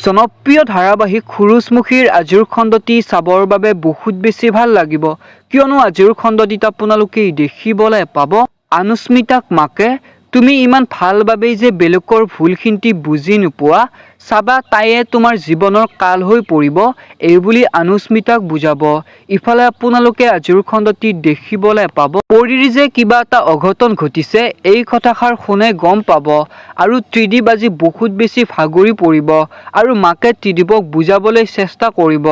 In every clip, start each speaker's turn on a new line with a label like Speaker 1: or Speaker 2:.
Speaker 1: জনপ্ৰিয় ধাৰাবাহিক সূৰুযমুখীৰ আজিৰ খণ্ডটি চাবৰ বাবে বহুত বেছি ভাল লাগিব, কিয়নো আজিৰ খণ্ডটিত আপোনালোকে দেখিবলৈ পাব আনুস্মিতাক মাকে "তুমি ইমান ভাল বাবেই যে বেলেগৰ ভুলখিনি বুজি নোপোৱা, চাবা তাইয়ে তোমাৰ জীৱনৰ কাল হৈ পৰিব", এইবুলি আনুস্মিতাক বুজাব। ইফালে আপোনালোকে আজিৰ খণ্ডটিত দেখিবলৈ পাব পৰীৰ যে কিবা এটা অঘটন ঘটিছে, এই কথাষাৰ সোণে গম পাব আৰু ত্ৰিদীপ আজি বহুত বেছি ভাগৰি পৰিব আৰু মাকে ত্ৰিদীপক বুজাবলৈ চেষ্টা কৰিব।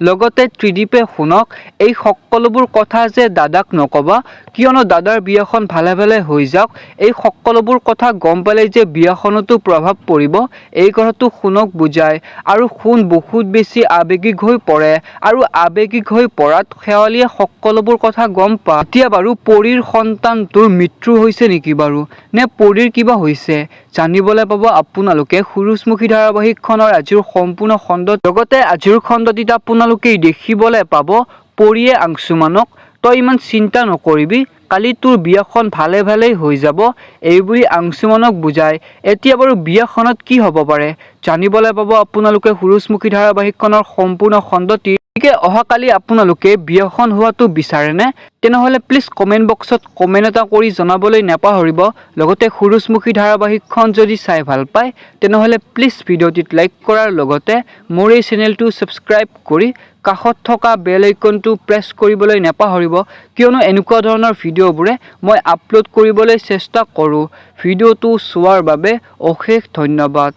Speaker 1: লগতে ত্ৰিদীপে সোণক এই সকলোবোৰ কথা যে দাদাক নক'বা, কিয়নো দাদাৰ বিয়াখন ভালে ভালে হৈ যাওক, এই সকলোবোৰ কথা গম পালে যে বিয়াখনতো প্ৰভাৱ পৰিব, এই কথাটো সোণক বুজায় আৰু সোণ বহুত বেছি আৱেগিক হৈ পৰে আৰু আৱেগিক হৈ পৰাত শেৱালিয়ে সকলোবোৰ কথা গম পায়। এতিয়া বাৰু পৰীৰ সন্তানটোৰ মৃত্যু হৈছে নেকি বাৰু, নে পৰীৰ কিবা হৈছে, জানিবলৈ পাব আপোনালোকে সূৰুযমুখী ধাৰাবাহিকখনৰ আজিৰ সম্পূৰ্ণ খণ্ডত। লগতে আজিৰ খণ্ডটিত আপোনালোকে দেখিবলৈ পাব পৰীয়ে আংশুমানক "তই ইমান চিন্তা নকৰিবি, কালি তোৰ বিয়াখন ভালে ভালেই হৈ যাব", এইবুলি আংশুমানক বুজায়। এতিয়া বাৰু বিয়াখনত কি হ'ব পাৰে, জানিবলৈ পাব আপোনালোকে সূৰুযমুখী ধাৰাবাহিকখনৰ সম্পূৰ্ণ খণ্ডটি। গতিকে অহাকালি আপোনালোকে বিয়াখন হোৱাটো বিচাৰেনে? তেনেহ'লে প্লিজ কমেণ্ট বক্সত কমেণ্ট এটা কৰি জনাবলৈ নাপাহৰিব। লগতে সূৰুযমুখী ধাৰাবাহিকখন যদি চাই ভাল পায়, তেনেহ'লে প্লিজ ভিডিঅ'টিত লাইক কৰাৰ লগতে মোৰ এই চেনেলটো ছাবস্ক্ৰাইব কৰি কাষত থকা বেল আইকনটো প্ৰেছ কৰিবলৈ নাপাহৰিব, কিয়নো এনেকুৱা ধৰণৰ ভিডিঅ'বোৰে মই আপলোড কৰিবলৈ চেষ্টা কৰোঁ। ভিডিঅ'টো চোৱাৰ বাবে অশেষ ধন্যবাদ।